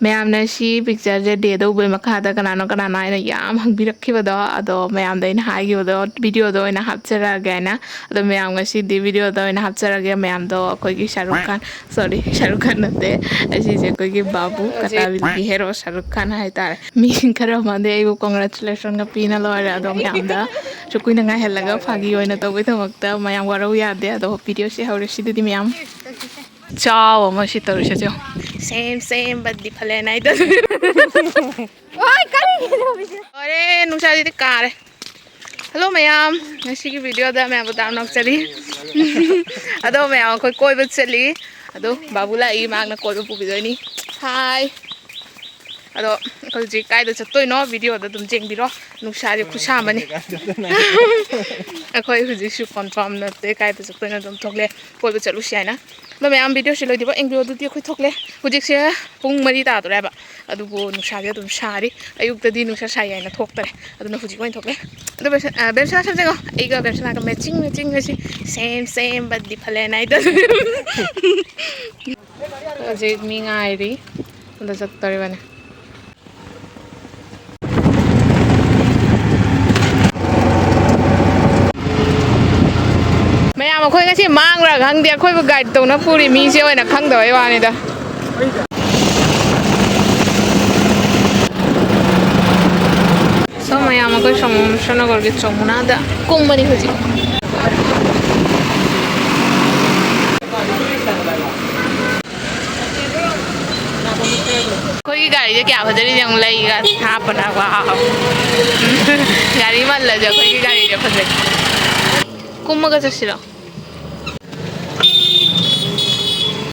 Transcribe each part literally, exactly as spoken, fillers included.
ꯃꯌꯥꯝꯅ ꯁꯤ ꯄꯤꯛꯆꯔꯁꯦ ꯗꯦꯗ ꯎꯕꯩ ꯃꯈꯥꯗ ꯀꯅꯥꯅꯣ ꯀꯅꯥꯅꯣ ꯍꯥꯏꯅ ꯌꯥꯝ ꯍꯪꯕꯤꯔꯛꯈꯤꯕꯗꯣ, ꯑꯗꯣ ꯃꯌꯥꯝꯗ ꯑꯩꯅ ꯍꯥꯏꯈꯤꯕꯗꯣ ꯚꯤꯗꯤꯑꯣꯗ ꯑꯣꯏꯅ ꯍꯥꯞꯆꯔꯛꯑꯒꯦ ꯍꯥꯏꯅ꯫ ꯑꯗꯣ ꯃꯌꯥꯝ ꯉꯁꯤꯗꯤ ꯚꯤꯗꯤꯑꯣꯗ ꯑꯣꯏꯅ ꯍꯥꯞꯆꯔꯒꯦ꯫ ꯃꯌꯥꯝꯗꯣ ꯑꯩꯈꯣꯏꯒꯤ ꯁꯥꯔꯨꯛ ꯈꯥꯟ, ꯁꯣꯔꯤ, ꯁꯥꯔꯨꯛ ꯈꯥꯟ ꯅꯠꯇꯦ, ꯑꯁꯤꯁꯦ ꯑꯩꯈꯣꯏꯒꯤ ꯕꯥꯕꯨ ꯀꯇꯥꯕꯤꯜꯒꯤ ꯍꯦꯔꯣ ꯁꯥꯔꯨꯛ ꯈꯥꯟ ꯍꯥꯏꯇꯥꯔꯦ꯫ ꯃꯤ ꯈꯔ ꯑꯃꯗꯤ ꯑꯩꯕꯨ ꯀꯣꯡꯒ꯭ꯔꯦꯆꯨꯂꯦꯁꯟꯒ ꯄꯤꯅ ꯂꯣꯏꯔꯦ꯫ ꯑꯗꯣ ꯃꯌꯥꯝꯗ ꯁꯨꯛ ꯀꯨꯏꯅ ꯉꯥꯏꯍꯜꯂꯒ ꯐꯥꯒꯤ ꯑꯣꯏꯅ ꯇꯧꯕꯩꯗꯃꯛꯇ ꯃꯌꯥꯝ ꯋꯥꯔꯧ ꯌꯥꯗꯦ꯫ ꯑꯗꯣ ꯚꯤꯗꯤꯑꯣꯁꯦ ꯍꯧꯔꯦ ꯁꯤꯗꯗꯤ ꯃꯌꯥꯝ꯫ ꯆꯥꯎ ꯑꯃ ꯁꯤ ꯇꯧꯔꯤꯁꯦ ꯆꯦ꯫ Same, same, but different ꯍꯥꯏꯗꯣ꯫ ꯍꯣꯏ, ꯀꯔꯤꯒꯤꯅꯣ ꯍꯧꯖꯤꯛ? ꯂꯣꯏꯔꯦ, ꯅꯨꯡꯁꯥꯁꯤꯗꯤ ꯀꯥꯔꯦ꯫ ꯍꯜꯂꯣ ꯃꯌꯥꯝ, ꯉꯁꯤꯒꯤ ꯚꯤꯗꯤꯑꯣꯗ ꯃꯌꯥꯝꯕꯨ ꯇꯥꯝ ꯅꯣꯛꯆꯔꯤ꯫ ꯑꯗꯣ ꯃꯌꯥꯝ ꯑꯩꯈꯣꯏ ꯀꯣꯏꯕ ꯆꯠꯂꯤ꯫ ꯑꯗꯣ ꯕꯥꯕꯨ ꯂꯥꯛꯏ, ꯃꯍꯥꯛꯅ ꯀꯣꯏꯕ ꯄꯨꯕꯤꯗꯣꯏꯅꯤ꯫ ꯍꯥꯏ꯫ ꯑꯗꯣ ꯑꯩꯈꯣꯏ ꯍꯧꯖꯤꯛ ꯀꯥꯏꯗ ꯆꯠꯇꯣꯏꯅꯣ ꯚꯤꯗꯤꯑꯣꯗ ꯑꯗꯨꯝ ꯌꯦꯡꯕꯤꯔꯣ꯫ ꯅꯨꯡꯁꯥꯁꯦ ꯈꯨꯠꯁꯥ ꯑꯃꯅꯤ꯫ ꯑꯩꯈꯣꯏ ꯍꯧꯖꯤꯛꯁꯨ ꯀꯣꯟꯐꯥꯔꯝ ꯅꯠꯇꯦ ꯀꯥꯏꯗ ꯆꯠꯇꯣꯏꯅꯣ, ꯑꯗꯨꯝ ꯊꯣꯛꯂꯦ ꯀꯣꯏꯕ ꯆꯠꯂꯨꯁꯤ ꯍꯥꯏꯅ꯫ ꯑꯗꯣ ꯃꯌꯥꯝ ꯚꯤꯗꯤꯑꯣꯁꯤ ꯂꯣꯏꯗ꯭ꯔꯤꯕ ꯑꯦꯡꯒ꯭ꯔꯣꯗꯨꯗꯤ ꯑꯩꯈꯣꯏ ꯊꯣꯛꯂꯦ꯫ ꯍꯧꯖꯤꯛꯁꯦ ꯄꯨꯡ ꯃꯔꯤ ꯇꯥꯗꯣꯔꯦꯕ, ꯑꯗꯨꯕꯨ ꯅꯨꯡꯁꯥꯁꯦ ꯑꯗꯨꯝ ꯁꯥꯔꯤ꯫ ꯑꯌꯨꯛꯇꯗꯤ ꯅꯨꯡꯁꯥ ꯁꯥꯏ ꯍꯥꯏꯅ ꯊꯣꯛꯇꯔꯦ, ꯑꯗꯨꯅ ꯍꯧꯖꯤꯛ ꯑꯣꯏꯅ ꯊꯣꯛꯂꯦ꯫ ꯑꯗꯣ ꯕꯦꯝꯁ-, ꯑ, ꯕꯦꯝꯁꯅꯥ ꯁꯝ ꯌꯦꯡꯉꯣ, ꯑꯩꯒ ꯕꯦꯝꯁꯅꯥꯒ ꯃꯦꯆꯤꯡ ꯃꯦꯆꯤꯡ ꯉꯁꯤ꯫ Same, same, but different ꯍꯥꯏꯗꯣ꯫ ꯍꯧꯖꯤꯛ ꯃꯤ ꯉꯥꯏꯔꯤ, ꯑꯗ ꯆꯠꯇꯣꯔꯤꯕꯅꯤ꯫ ꯃꯌꯥꯝ ꯑꯩꯈꯣꯏ ꯉꯁꯤ ꯃꯥꯡꯕ꯭ꯔꯥ ꯈꯪꯗꯦ, ꯑꯩꯈꯣꯏꯕꯨ ꯒꯥꯏꯗ ꯇꯧꯅ ꯄꯨꯔꯤ ꯃꯤꯁꯦ ꯑꯣꯏꯅ ꯈꯪꯗꯕꯩ ꯋꯥꯅꯤꯗ꯫ ꯁꯣ ꯃꯌꯥꯝ ꯑꯩꯈꯣꯏ ꯁꯣꯝ ꯁꯣꯅꯥꯒꯣꯔꯒꯤ ꯆꯧꯃꯨꯅꯥꯗ ꯀꯨꯝꯕꯅꯤ ꯍꯧꯖꯤꯛ꯫ ꯑꯩꯈꯣꯏꯒꯤ ꯒꯥꯔꯤꯁꯦ ꯀꯌꯥ ꯐꯖꯔꯤꯁꯦ ꯌꯦꯡꯉꯨ, ꯂꯩꯒ ꯍꯥꯞꯄꯅ꯫ ꯋꯥꯎ꯫ ꯒꯥꯔꯤ ꯃꯜꯂꯁꯨ ꯑꯩꯈꯣꯏꯒꯤ ꯒꯥꯔꯤꯁꯦ ꯐꯖꯩ꯫ ꯀꯨꯝꯃꯒ ꯆꯠꯁꯤꯔꯣ?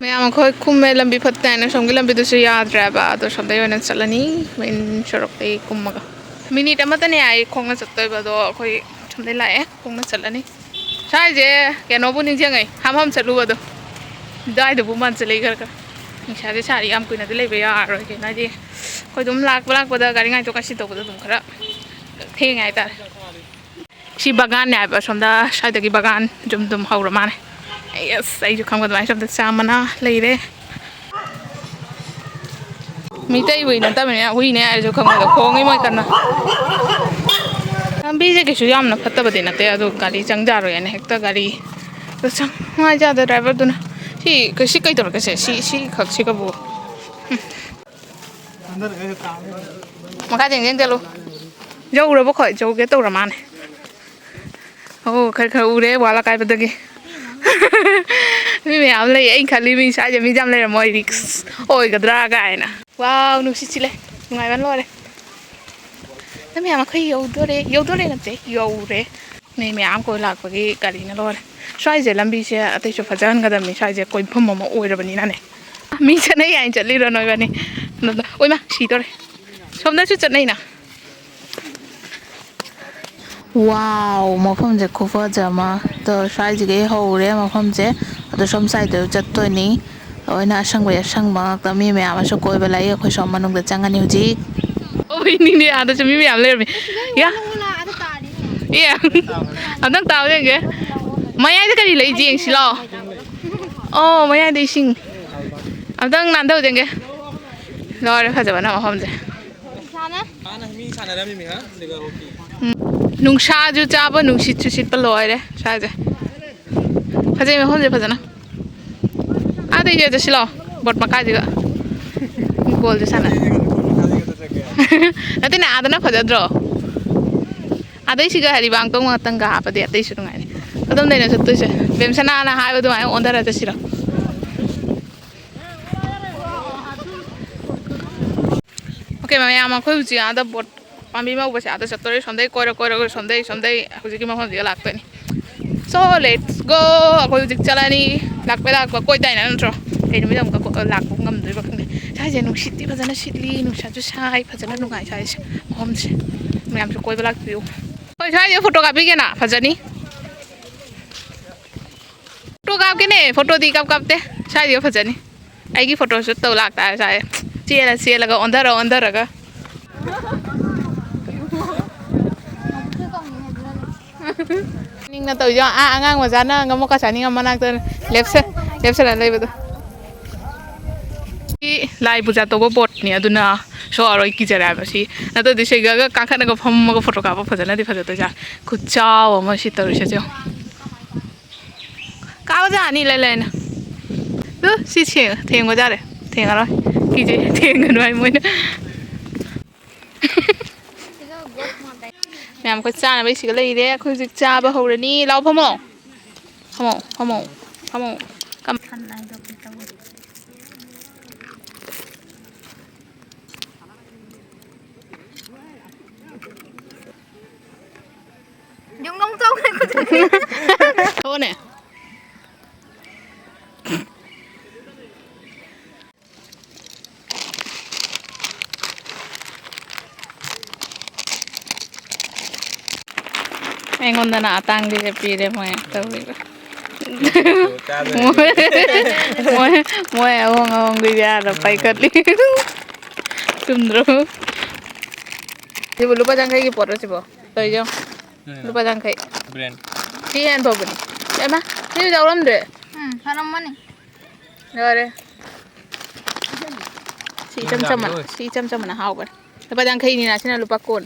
ꯃꯌꯥꯝ ꯑꯩꯈꯣꯏ ꯀꯨꯝꯃꯦ, ꯂꯝꯕꯤ ꯐꯠꯇꯦ ꯍꯥꯏꯅ ꯁꯣꯝꯒꯤ ꯂꯝꯕꯤꯗꯨꯁꯨ ꯌꯥꯗ꯭ꯔꯦꯕ, ꯑꯗꯣ ꯁꯣꯝꯗꯩ ꯑꯣꯏꯅ ꯆꯠꯂꯅꯤ, ꯃꯦꯟ ꯁꯣꯔꯣꯛꯇꯩ ꯀꯨꯝꯃꯒ꯫ ꯃꯤꯅꯤꯠ ꯑꯃꯇꯅꯦ ꯍꯥꯏ ꯈꯣꯡꯅ ꯆꯠꯇꯣꯏꯕ, ꯑꯗꯣ ꯑꯩꯈꯣꯏ ꯁꯣꯝꯗꯩ ꯂꯥꯛꯑꯦ, ꯈꯣꯡꯅ ꯆꯠꯂꯅꯤ꯫ ꯁ꯭ꯋꯥꯏꯁꯦ ꯀꯩꯅꯣꯕꯨ ꯅꯤꯡꯁꯤꯡꯉꯦ, ꯍꯥꯝꯐꯝ ꯆꯠꯂꯨꯕꯗꯣ, ꯑꯗꯨꯋꯥꯏꯗꯨꯕꯨ ꯃꯥꯟꯁꯤꯜꯂꯛꯏ ꯈꯔ ꯈꯔ꯫ ꯅꯨꯡꯁꯥꯁꯦ ꯁꯥꯔꯤ, ꯌꯥꯝ ꯀꯨꯏꯅꯗꯤ ꯂꯩꯕ ꯌꯥꯔꯔꯣꯏ ꯀꯩꯅꯣ, ꯍꯥꯏꯗꯤ ꯑꯩꯈꯣꯏ ꯑꯗꯨꯝ ꯂꯥꯛꯄ ꯂꯥꯛꯄꯗ ꯒꯥꯔꯤ ꯉꯥꯏꯊꯣꯛ ꯉꯥꯏꯁꯤꯟ ꯇꯧꯕꯗ ꯑꯗꯨꯝ ꯈꯔ ꯊꯦꯡꯉꯦ ꯍꯥꯏꯇꯥꯔꯦ꯫ ꯁꯤ ꯕꯒꯥꯟꯅꯦ ꯍꯥꯏꯕ, ꯑꯁꯣꯝꯗ ꯁ꯭ꯋꯥꯏꯗꯒꯤ ꯕꯒꯥꯟ ꯖꯨꯝ ꯖꯨꯝ ꯍꯧꯔ ꯃꯥꯜꯂꯦ꯫ ꯑꯁ, ꯑꯩꯁꯨ ꯈꯪꯕ ꯑꯗꯨꯃꯥꯏꯅ ꯁꯣꯝꯗ ꯆꯥ ꯃꯅꯥ ꯂꯩꯔꯦ꯫ ꯃꯤꯇꯩ ꯍꯨꯏ ꯅꯠꯇꯕꯅꯤꯅ ꯍꯨꯏꯅꯦ ꯍꯥꯏꯔꯁꯨ ꯈꯪꯕꯗ ꯈꯣꯡꯉꯤ ꯃꯣꯏ ꯀꯟꯅ꯫ ꯂꯝꯕꯤꯁꯦ ꯀꯩꯁꯨ ꯌꯥꯝꯅ ꯐꯠꯇꯕꯗꯤ ꯅꯠꯇꯦ, ꯑꯗꯣ ꯒꯥꯔꯤ ꯆꯪꯖꯔꯣꯏꯅ ꯍꯦꯛꯇ ꯒꯥꯔꯤ ꯆꯪ ꯅꯨꯡꯉꯥꯏꯖꯗꯦ ꯗ꯭ꯔꯥꯏꯚꯔꯗꯨꯅ꯫ ꯁꯤ ꯁꯤ ꯀꯩ ꯇꯧꯔꯛꯀꯦꯁꯦ? ꯁꯤ ꯁꯤ ꯈꯛꯁꯤꯒꯕꯨ꯫ ꯎꯝ꯫ ꯃꯈꯥ ꯌꯦꯡ ꯌꯦꯡ ꯆꯠꯂꯨ꯫ ꯌꯧꯔꯕꯣ? ꯈꯣꯏ ꯌꯧꯒꯦ ꯇꯧꯔ ꯃꯥꯅꯦ꯫ ꯑꯣ, ꯈꯔ ꯈꯔ ꯎꯔꯦ ꯋꯥꯜ ꯑꯀꯥꯏꯕꯗꯒꯤ꯫ ꯃꯤ ꯃꯌꯥꯝ ꯂꯩ꯫ ꯑꯩꯅ ꯈꯜꯂꯤ ꯃꯤ ꯁ꯭ꯋꯥꯏꯗ ꯃꯤ ꯌꯥꯝ ꯂꯩꯔꯝꯃꯣꯏ, ꯔꯤꯛꯁ ꯑꯣꯏꯒꯗ꯭ꯔꯥ ꯀꯥꯏꯅ꯫ ꯋꯥꯎ, ꯅꯨꯡꯁꯤꯠ ꯁꯤꯠꯂꯦ꯫ ꯅꯨꯡꯉꯥꯏꯕꯅ ꯂꯣꯏꯔꯦ꯫ ꯅꯪ ꯃꯌꯥꯝ ꯑꯩꯈꯣꯏ ꯌꯧꯗꯣꯔꯦ꯫ ꯌꯧꯗꯣꯔꯦ ꯅꯠꯇꯦ, ꯌꯧꯔꯦ꯫ ꯃꯤ ꯃꯌꯥꯝ ꯀꯣꯏ ꯂꯥꯛꯄꯒꯤ ꯒꯥꯔꯤꯅ ꯂꯣꯏꯔꯦ꯫ ꯁ꯭ꯋꯥꯏꯁꯦ ꯂꯝꯕꯤꯁꯦ ꯑꯇꯩꯁꯨ ꯐꯖꯍꯟꯒꯗꯕꯅꯤ꯫ ꯁ꯭ꯋꯥꯏꯁꯦ ꯀꯣꯏꯐꯝ ꯑꯃ ꯑꯣꯏꯔꯕꯅꯤꯅꯅꯦ꯫ ꯃꯤ ꯆꯠꯅꯩ ꯍꯥꯏꯅ ꯆꯠꯂꯤꯔꯣ ꯅꯣꯏꯕꯥꯅꯤ? ꯑꯗꯨꯗ, ꯑꯣꯏꯃꯥ, ꯁꯤꯗꯣꯔꯦ꯫ ꯁꯣꯝꯗꯁꯨ ꯆꯠꯅꯩꯅ꯫ ꯋꯥꯎ, ꯃꯐꯝꯁꯦ ꯈꯨꯐꯖ ꯑꯃ꯫ ꯑꯗꯣ ꯁ꯭ꯋꯥꯏꯁꯤꯗꯒꯤ ꯍꯧꯔꯦ ꯃꯐꯝꯁꯦ꯫ ꯑꯗꯣ ꯁꯣꯝ ꯁꯥꯏꯗꯇꯁꯨ ꯆꯠꯇꯣꯏꯅꯤ꯫ ꯂꯣꯏꯅ ꯑꯁꯪꯕꯒꯤ ꯑꯁꯪꯕ ꯉꯥꯛꯇ꯫ ꯃꯤ ꯃꯌꯥꯝ ꯑꯃꯁꯨ ꯀꯣꯏꯕ ꯂꯥꯛꯏ꯫ ꯑꯩꯈꯣꯏ ꯁꯣꯝ ꯃꯅꯨꯡꯗ ꯆꯪꯉꯅꯤ ꯍꯧꯖꯤꯛ꯫ ꯑꯣꯏꯅꯤꯅꯦ, ꯑꯥꯗꯁꯨ ꯃꯤ ꯃꯌꯥꯝ ꯂꯩꯔꯝꯃꯤ꯫ ꯌꯥ꯫ ꯑꯦ, ꯑꯝꯇꯪ ꯇꯥꯎ ꯌꯦꯡꯒꯦ꯫ ꯃꯌꯥꯏꯗ ꯀꯔꯤ ꯂꯩ ꯌꯦꯡꯁꯤ ꯂꯥꯛꯑꯣ꯫ ꯑꯣ, ꯃꯌꯥꯏꯗ ꯏꯁꯤꯡ꯫ ꯑꯝꯇꯪ ꯅꯥꯟꯊꯧ ꯌꯦꯡꯒꯦ꯫ ꯂꯣꯏꯔꯦ ꯐꯖꯕꯅ ꯃꯐꯝꯁꯦ꯫ ꯍꯥꯟꯅ ꯃꯤ ꯁꯥꯟꯅꯔꯝꯃꯤꯃꯤ, ꯍꯥ? ꯑꯗꯨꯒ ꯍꯣꯀꯤ꯫ ꯎꯝ꯫ ꯅꯨꯡꯁꯥꯁꯨ ꯆꯥꯕ, ꯅꯨꯡꯁꯤꯠꯁꯨ ꯁꯤꯠꯄ ꯂꯣꯏꯔꯦ ꯁ꯭ꯋꯥꯏꯁꯦ꯫ ꯐꯖꯩ ꯃꯐꯝꯁꯦ ꯐꯖꯅ꯫ ꯑꯥꯗ ꯏꯔꯦ ꯆꯠꯁꯤ ꯂꯥꯛꯑꯣ, ꯕꯣꯠ ꯃꯈꯥꯁꯤꯒ꯫ ꯕꯣꯜꯁꯨ ꯁꯥꯟꯅ꯫ ꯅꯠꯇꯦꯅꯦ, ꯑꯥꯗꯅ ꯐꯖꯗ꯭ꯔꯣ? ꯑꯗꯩ ꯁꯤꯒ ꯍꯔꯤꯕꯥꯡ ꯇꯣꯡ ꯉꯥꯛꯇꯪꯒ ꯍꯥꯞꯄꯗꯤ ꯑꯇꯩꯁꯨ ꯅꯨꯡꯉꯥꯏꯅꯤ꯫ ꯀꯗꯣꯝꯗꯩꯅꯣ ꯆꯠꯇꯣꯏꯁꯦ? ꯕꯦꯝꯁꯅꯥꯅ ꯍꯥꯏꯕ ꯑꯗꯨꯃꯥꯏꯅ ꯑꯣꯟꯊꯔ ꯆꯠꯁꯤꯔꯣ? ꯑꯣꯀꯦ, ꯃꯌꯥꯝ, ꯑꯩꯈꯣꯏ ꯍꯧꯖꯤꯛ ꯑꯥꯗ ꯕꯣꯠ ꯄꯥꯝꯕꯤ ꯃꯧꯕꯁꯦ ꯑꯥꯗ ꯆꯠꯇꯣꯔꯦ꯫ ꯁꯣꯝꯗꯩ ꯀꯣꯏꯔ ꯀꯣꯏꯔꯒ ꯁꯣꯝꯗꯩ, ꯁꯣꯝꯗꯩ ꯍꯧꯖꯤꯛꯀꯤ ꯃꯐꯝꯁꯤꯒ ꯂꯥꯛꯇꯣꯏꯅꯤ꯫ So, let's go! ꯑꯩꯈꯣꯏ ꯍꯧꯖꯤꯛ ꯆꯠꯂꯅꯤ꯫ ꯂꯥꯛꯄꯩ ꯂꯥꯛꯄ ꯀꯣꯏ ꯇꯥꯏꯅ ꯅꯠꯇ꯭ꯔꯣ? ꯀꯩ ꯅꯨꯃꯤꯠ ꯑꯃꯨꯛꯀ ꯀꯣ-, ꯂꯥꯛꯄ ꯉꯝꯗꯣꯏꯕ ꯈꯪꯗꯦ꯫ ꯁ꯭ꯋꯥꯏꯁꯦ ꯅꯨꯡꯁꯤꯠꯇꯤ ꯐꯖꯅ ꯁꯤꯠꯂꯤ, ꯅꯨꯡꯁꯥꯁꯨ ꯁꯥꯏ, ꯐꯖꯅ ꯅꯨꯡꯉꯥꯏ ꯁ꯭ꯋꯥꯏꯁꯦ ꯃꯐꯝꯁꯦ꯫ ꯃꯌꯥꯝꯁꯨ ꯀꯣꯏꯕ ꯂꯥꯛꯄꯤꯌꯨ꯫ ꯍꯣꯏ, ꯁ꯭ꯋꯥꯏꯁꯦ ꯐꯣꯇꯣ ꯀꯥꯞꯄꯤꯒꯦꯅ, ꯐꯖꯅꯤ꯫ ꯐꯣꯇꯣ ꯀꯥꯞꯀꯦꯅꯦ, ꯐꯣꯇꯣꯗꯤ ꯀꯥꯞ ꯀꯥꯞꯇꯦ꯫ ꯁ꯭ꯋꯥꯏꯗꯤ ꯐꯖꯅꯤ꯫ ꯑꯩꯒꯤ ꯐꯣꯇꯣ ꯁꯨꯠ ꯇꯧ ꯂꯥꯛꯇꯥꯔꯦ ꯁ꯭ꯋꯥꯏ꯫ ꯆꯦꯜꯂ ꯆꯦꯜꯂꯒ, ꯑꯣꯟꯊꯔ ꯑꯣꯟꯊꯔꯒ꯫ ꯅꯤꯡꯅ ꯇꯧꯔꯤꯁꯦ, ꯑꯥ, ꯑꯉꯥꯡ ꯃꯆꯥꯅ ꯉꯝꯃꯣꯀ ꯆꯥꯅꯤꯡꯉ ꯃꯅꯥꯛꯇ ꯂꯦꯞꯁ-, ꯂꯦꯞꯁꯜꯂ ꯂꯩꯕꯗꯣ꯫ ꯂꯥꯏ ꯄꯨꯖꯥ ꯇꯧꯕ ꯕꯣꯠꯅꯤ, ꯑꯗꯨꯅ ꯁꯣꯛꯑꯔꯣꯏ, ꯀꯤꯖꯔꯦ ꯍꯥꯏꯕ꯫ ꯁꯤ ꯅꯠꯇ꯭ꯔꯗꯤ ꯁꯤꯒꯒ ꯀꯥꯈꯠꯂꯒ ꯐꯝꯃꯒ ꯐꯣꯇꯣ ꯀꯥꯞꯄ ꯐꯖꯅꯗꯤ ꯐꯖꯗꯣꯏꯖꯥꯠ꯫ ꯈꯨꯠꯆꯥꯎ ꯑꯃ ꯁꯤ ꯇꯧꯔꯤꯁꯦ, ꯌꯦꯡꯉꯣ꯫ ꯀꯥꯕ ꯌꯥꯅꯤ ꯂꯩ ꯂꯩꯅ꯫ ꯑꯗꯨ ꯁꯤ ꯁꯦꯡ-, ꯊꯦꯡꯕ ꯌꯥꯔꯦ꯫ ꯊꯦꯡꯉꯔꯣꯏ꯫ ꯀꯤꯖꯩ꯫ ꯊꯦꯡꯒꯅꯨ ꯍꯥꯏ ꯃꯣꯏꯅ꯫ ꯃꯌꯥꯝ ꯑꯩꯈꯣꯏ ꯆꯥꯅꯕ ꯁꯤꯒ ꯂꯩꯔꯦ꯫ ꯑꯩꯈꯣꯏ ꯍꯧꯖꯤꯛ ꯆꯥꯕ ꯍꯧꯔꯅꯤ꯫ ꯂꯥꯎ ꯐꯝꯃꯣ꯫ ꯐꯝꯃꯣ, ꯐꯝꯃꯣ, ꯐꯝꯃꯣ꯫ ꯀꯝ- ꯌꯨꯝ ꯅꯨꯡ ꯇꯧꯈ꯭ꯔꯦ ꯈꯨꯠꯇꯗꯤ꯫ ꯊꯣꯛꯑꯣꯅꯦ꯫ ꯑꯩꯉꯣꯟꯗꯅ ꯑꯇꯥꯡꯕꯤꯁꯦ ꯄꯤꯔꯦ ꯃꯣꯏ ꯇꯧꯔꯤꯕ꯫ ꯃꯣꯏ, ꯃꯣꯏ, ꯃꯣꯏ ꯑꯍꯣꯡ ꯑꯍꯣꯡꯕꯤꯁꯦ ꯑꯥꯗ ꯄꯥꯏꯈꯠꯂꯤ꯫ ꯆꯨꯝꯗ꯭ꯔꯣ? ꯁꯤꯕꯨ ꯂꯨꯄꯥ ꯌꯥꯡꯈꯩꯒꯤ ꯄꯣꯠꯂꯣ ꯁꯤꯕꯣ? ꯇꯧꯔꯤꯁꯦ ꯌꯦꯡꯉꯣ꯫ ꯂꯨꯄꯥ ꯌꯥꯡꯈꯩ꯫ ꯕ꯭ꯔꯦꯟ꯫ ꯁꯤ ꯍꯦꯟꯅ ꯐꯕꯅꯤ꯫ ꯑꯦꯃ, ꯁꯤꯁꯨ ꯌꯥꯎꯔꯝꯗ꯭ꯔꯦ꯫ ꯎꯝ, ꯐꯔꯝꯃꯅꯤ꯫ ꯂꯣꯏꯔꯦ꯫ ꯁꯤ ꯏꯆꯝ ꯆꯝꯕꯅ, ꯁꯤ ꯏꯆꯝ ꯆꯝꯕꯅ ꯍꯥꯎꯕꯅꯤ꯫ ꯂꯨꯄꯥ ꯌꯥꯡꯈꯩꯅꯤꯅ ꯁꯤꯅ ꯂꯨꯄꯥ ꯀꯨꯟ꯫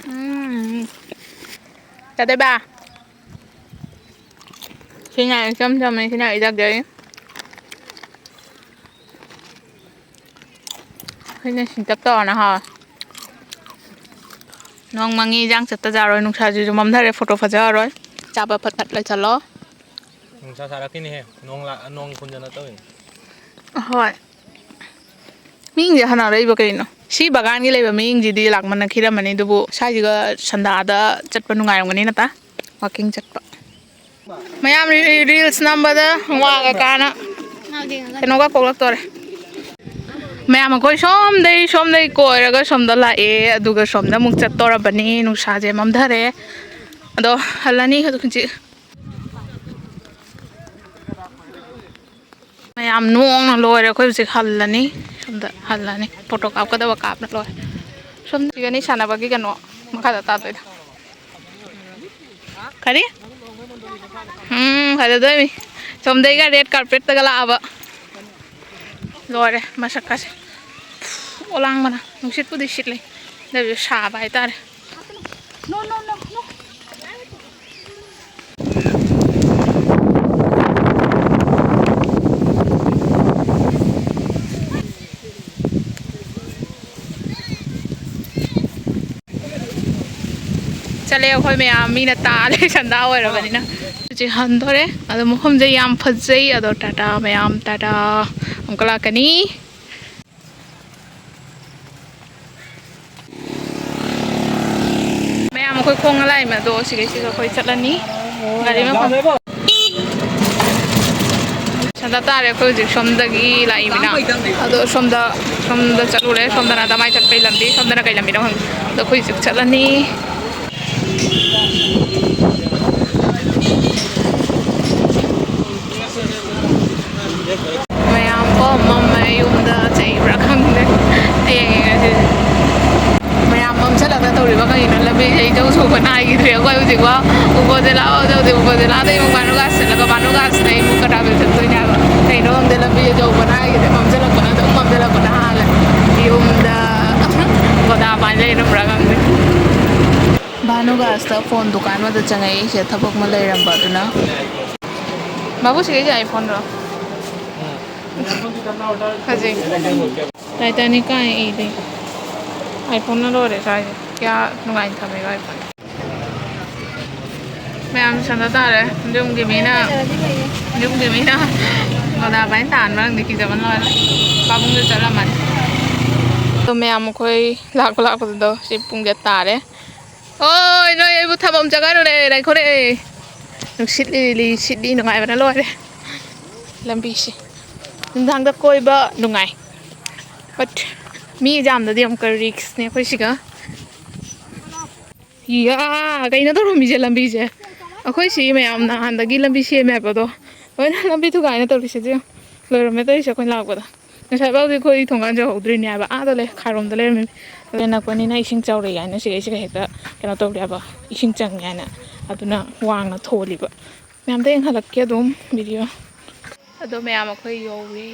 ꯎꯝ꯫ ꯆꯥꯗꯣꯏꯕ? ꯁꯤꯅ ꯏꯆꯝ ꯆꯝꯃꯦ, ꯁꯤꯅ ꯏꯖꯛ ꯖꯛꯏ꯫ ꯑꯩꯈꯣꯏꯅ ꯁꯤꯟꯇꯛ ꯇꯧꯔꯅ ꯍꯥꯎꯋꯦ꯫ ꯅꯣꯡ ꯃꯪꯉꯤ, ꯏꯟꯖꯥꯡ ꯆꯠꯇ ꯌꯥꯔꯣꯏ, ꯅꯨꯡꯁꯥꯁꯤꯁꯨ ꯃꯝꯊꯔꯦ, ꯐꯣꯇꯣ ꯐꯖꯔꯔꯣꯏ꯫ ꯆꯥꯕ ꯐꯠ ꯐꯠ ꯂꯣꯏꯁꯜꯂꯣ꯫ ꯅꯨꯡꯁꯥ ꯁꯥꯔꯛꯈꯤꯅꯦꯍꯦ, ꯅꯣꯡ ꯂꯥꯛ-, ꯅꯣꯡ ꯈꯨꯟꯖꯟꯅ ꯇꯧꯔꯤꯅꯦ꯫ ꯍꯣꯏ꯫ ꯃꯤꯁꯤꯡꯁꯦ ꯍꯟꯅꯔꯛꯏꯕ ꯀꯩꯅꯣ? ꯁꯤ ꯕꯒꯥꯟꯒꯤ ꯂꯩꯕ ꯃꯤꯁꯤꯡꯁꯤꯗꯤ ꯂꯥꯛꯃꯟꯅꯈꯤꯔꯝꯃꯅꯤ, ꯑꯗꯨꯕꯨ ꯁ꯭ꯋꯥꯏꯁꯤꯒ ꯁꯟꯗꯥꯗ ꯆꯠꯄ ꯅꯨꯡꯉꯥꯏꯔꯝꯒꯅꯤ ꯅꯠꯇ? ꯋꯥꯀꯤꯡ ꯆꯠꯄ꯫ ꯃꯌꯥꯝ ꯔꯤ-, ꯔꯤꯜꯁ ꯅꯝꯕꯗ ꯋꯥꯒ ꯀꯥꯅ ꯀꯩꯅꯣꯒ ꯀꯣꯛꯂꯛꯇꯣꯔꯦ꯫ ꯃꯌꯥꯝ ꯑꯩꯈꯣꯏ ꯁꯣꯝꯗꯩ, ꯁꯣꯝꯗꯩ ꯀꯣꯏꯔꯒ ꯁꯣꯝꯗ ꯂꯥꯛꯑꯦ, ꯑꯗꯨꯒ ꯁꯣꯝꯗ ꯑꯃꯨꯛ ꯆꯠꯇꯣꯔꯕꯅꯤ꯫ ꯅꯨꯡꯁꯥꯁꯦ ꯃꯝꯊꯔꯦ, ꯑꯗꯣ ꯍꯜꯂꯅꯤ ꯍꯧꯖꯤꯛ꯫ ꯃꯌꯥꯝ ꯅꯣꯡꯅ ꯂꯣꯏꯔꯦ꯫ ꯑꯩꯈꯣꯏ ꯍꯧꯖꯤꯛ ꯍꯜꯂꯅꯤ꯫ ꯁꯣꯝꯗ ꯍꯜꯂꯅꯤ꯫ ꯐꯣꯇꯣ ꯀꯥꯞꯀꯗꯕ ꯀꯥꯞꯅ ꯂꯣꯏꯔꯦ꯫ ꯁꯣꯝꯗ ꯁꯤꯒꯅꯤ ꯁꯥꯟꯅꯕꯒꯤ ꯀꯩꯅꯣ ꯃꯈꯥꯗ ꯇꯥꯗꯣꯏꯗꯣ꯫ ꯀꯔꯤ? ꯎꯝ, ꯐꯖꯗꯣꯏꯅꯤ꯫ ꯁꯣꯝꯗꯩꯒ ꯔꯦꯗ ꯀꯥꯔꯄꯦꯠꯇꯒ ꯂꯥꯛꯑꯕ꯫ ꯂꯣꯏꯔꯦ ꯃꯁꯛꯀꯁꯦ꯫ ꯑꯣꯂꯥꯡꯕꯅ ꯅꯨꯡꯁꯤꯠꯄꯨꯗꯤ ꯁꯤꯠꯂꯤ, ꯑꯗꯨ ꯑꯣꯏꯔꯁꯨ ꯁꯥꯕ ꯍꯥꯏꯇꯥꯔꯦ꯫ No, no, no, no. ꯆꯠꯂꯦ ꯑꯩꯈꯣꯏ ꯃꯌꯥꯝ, ꯃꯤꯅ ꯇꯥ ꯂꯩ ꯁꯟꯗꯥ ꯑꯣꯏꯔꯕꯅꯤꯅ꯫ ꯍꯧꯖꯤꯛ ꯍꯟꯗꯣꯔꯦ꯫ ꯑꯗꯣ ꯃꯐꯝꯁꯦ ꯌꯥꯝ ꯐꯖꯩ꯫ ꯑꯗꯣ ꯇꯥꯇꯥ ꯃꯌꯥꯝ, ꯇꯥꯇꯥ꯫ ꯑꯃꯨꯛꯀ ꯂꯥꯛꯀꯅꯤ꯫ ꯃꯌꯥꯝ ꯑꯩꯈꯣꯏ ꯈꯣꯡꯅ ꯂꯥꯛꯏꯃꯦ꯫ ꯑꯗꯣ ꯁꯤꯒꯩꯁꯤꯒ ꯑꯩꯈꯣꯏ ꯆꯠꯂꯅꯤ꯫ ꯒꯥꯔꯤ ꯃꯈꯣꯟ꯫ ꯁꯟꯗꯥ ꯇꯥꯔꯦ꯫ ꯑꯩꯈꯣꯏ ꯍꯧꯖꯤꯛ ꯁꯣꯝꯗꯒꯤ ꯂꯥꯛꯏꯃꯤꯅ꯫ ꯑꯗꯣ ꯁꯣꯝꯗ, ꯁꯣꯝꯗ ꯆꯠꯂꯨꯔꯦ꯫ ꯁꯣꯝꯗꯅ ꯗꯃꯥꯏ ꯆꯠꯄꯩ ꯂꯝꯕꯤ, ꯁꯣꯝꯗꯅ ꯀꯩ ꯂꯝꯕꯤꯅꯣ ꯈꯪꯗꯦ꯫ ꯑꯗꯣ ꯑꯩꯈꯣꯏ ꯍꯧꯖꯤꯛ ꯆꯠꯂꯅꯤ꯫ ꯃꯌꯥꯝ ꯀꯣ ꯃꯝꯃꯦ, ꯌꯨꯝꯗ ꯆꯩꯕ꯭ꯔꯥ ꯈꯪꯗꯦ꯫ ꯍꯌꯦꯡ ꯌꯦꯡꯉꯁꯤ꯫ ꯃꯌꯥꯝ ꯃꯝꯁꯤꯜꯂꯛꯇ ꯇꯧꯔꯤꯕ ꯀꯩꯅꯣ? ꯂꯝꯕꯤꯁꯦ ꯏꯆꯧ ꯆꯧꯕ ꯅꯥꯏꯈꯤꯗ꯭ꯔꯦ꯫ ꯑꯩꯈꯣꯏ ꯍꯧꯖꯤꯛꯐꯥꯎ ꯎꯄꯣꯗꯤꯂꯥ ꯌꯧꯗꯦ, ꯎꯄꯣꯗꯤꯂꯥꯗꯩ ꯑꯃꯨꯛ ꯚꯥꯅꯨꯒꯥꯁ ꯆꯠꯂꯒ ꯚꯥꯅꯨꯒꯥꯁꯇꯩ ꯑꯃꯨꯛ ꯀꯇꯥꯕꯤꯜ ꯆꯠꯇꯣꯏꯅꯦ ꯍꯥꯏꯕ꯫ ꯀꯩꯅꯣ ꯈꯪꯗꯦ, ꯂꯝꯕꯤꯁꯦ ꯌꯧꯕ ꯅꯥꯏꯈꯤꯗ꯭ꯔꯦ, ꯃꯝꯁꯤꯜꯂꯛꯄꯅ ꯑꯗꯨꯝ ꯃꯝꯁꯤꯜꯂꯛꯄꯅ ꯍꯥꯜꯂꯦ꯫ ꯌꯨꯝꯗ ꯒꯣꯗꯥ ꯄꯥꯏ ꯂꯩꯔꯝꯕ꯭ꯔꯥ ꯈꯪꯗꯦ꯫ ꯚꯥꯅꯨꯒꯥꯁꯇ ꯐꯣꯟ ꯗꯨꯀꯥꯟ ꯑꯃꯗ ꯆꯪꯉꯛꯏ, ꯁꯤꯗ ꯊꯕꯛ ꯑꯃ ꯂꯩꯔꯝꯕ ꯑꯗꯨꯅ꯫ ꯕꯥꯕꯨ, ꯁꯤꯒꯤꯁꯦ iPhone ꯔꯣ? ꯐꯖꯩ꯫ Titanic ꯀꯥꯏꯅ ꯏꯔꯤ꯫ iPhone ꯅ ꯂꯣꯏꯔꯦ ꯁ꯭ꯋꯥꯏꯁꯦ꯫ ꯀꯌꯥ ꯅꯨꯡꯉꯥꯏꯅ ꯊꯝꯃꯦꯕ iPhone꯫ ꯃꯌꯥꯝ ꯁꯟꯗ ꯇꯥꯔꯦ꯫ ꯌꯨꯝꯒꯤ ꯃꯤꯅ, ꯌꯨꯝꯒꯤ ꯃꯤꯅ ꯃꯣꯗꯥ ꯕꯥꯏꯅ ꯇꯥꯟꯕ ꯈꯪꯗꯦ, ꯀꯤꯖꯕꯅ ꯂꯣꯏꯔꯦ꯫ ꯄꯥꯕꯨꯡꯁꯨ ꯆꯠꯂꯝꯃꯅꯤ꯫ ꯑꯗꯣ ꯃꯌꯥꯝ ꯑꯩꯈꯣꯏ ꯂꯥꯛꯄ ꯂꯥꯛꯄꯗꯨꯗꯣ ꯁꯤ ꯄꯨꯡ ꯀꯌꯥ ꯇꯥꯔꯦ? ꯑꯣꯏ, ꯅꯣꯏ ꯑꯩꯕꯨ ꯊꯝꯐꯝ ꯆꯪꯍꯜꯂꯨꯔꯦ, ꯂꯩꯈꯣꯔꯦ꯫ ꯅꯨꯡꯁꯤꯠ ꯂꯤꯔꯤ ꯂꯤꯔꯤ ꯁꯤꯠꯂꯤ, ꯅꯨꯡꯉꯥꯏꯕꯅ ꯂꯣꯏꯔꯦ꯫ ꯂꯝꯕꯤꯁꯦ ꯅꯨꯡꯗꯥꯡꯗ ꯀꯣꯏꯕ ꯅꯨꯡꯉꯥꯏ, but ꯃꯤ ꯌꯥꯝꯗꯗꯤ ꯑꯃꯨꯛꯀ risk ꯅꯦ ꯑꯩꯈꯣꯏ ꯁꯤꯒ꯫ ꯏꯌꯥ, ꯀꯩꯅꯣ ꯇꯧꯔꯝꯃꯤꯁꯦ ꯂꯝꯕꯤꯁꯦ? ꯑꯩꯈꯣꯏ ꯁꯤ ꯃꯌꯥꯝ ꯅꯍꯥꯟꯗꯒꯤ ꯂꯝꯕꯤ ꯁꯦꯝꯃꯦ ꯍꯥꯏꯕꯗꯣ, ꯂꯣꯏꯅ ꯂꯝꯕꯤ ꯊꯨꯒꯥꯏꯅ ꯇꯧꯔꯤꯁꯦ꯫ ꯂꯣꯏꯔꯝꯃꯦ ꯇꯧꯔꯤꯁꯦ ꯑꯩꯈꯣꯏꯅ ꯂꯥꯛꯄꯗ꯫ ꯉꯁꯥꯏ ꯐꯥꯎꯗꯤ ꯑꯩꯈꯣꯏ ꯊꯣꯡꯒꯥꯟ ꯌꯧꯍꯧꯗ꯭ꯔꯤꯅꯦ ꯍꯥꯏꯕ, ꯑꯥꯗ ꯂꯩ, ꯈꯥꯔꯣꯝꯗ ꯂꯩꯔꯝꯃꯤ꯫ ꯑꯗꯨ ꯅꯛꯄꯅꯤꯅ ꯏꯁꯤꯡ ꯆꯥꯎꯔꯛꯑꯦ ꯍꯥꯏꯅ ꯁꯤꯒꯩꯁꯤꯒ ꯍꯦꯛꯇ ꯀꯩꯅꯣ ꯇꯧꯔꯦ ꯍꯥꯏꯕ, ꯏꯁꯤꯡ ꯆꯪꯉꯦ ꯍꯥꯏꯅ꯫ ꯑꯗꯨꯅ ꯋꯥꯡꯅ ꯊꯣꯜꯂꯤꯕ꯫ ꯃꯌꯥꯝꯗ ꯌꯦꯡꯍꯜꯂꯛꯀꯦ ꯑꯗꯨꯝ video꯫ ꯑꯗꯣ ꯃꯌꯥꯝ ꯑꯩꯈꯣꯏ ꯌꯧꯔꯦ꯫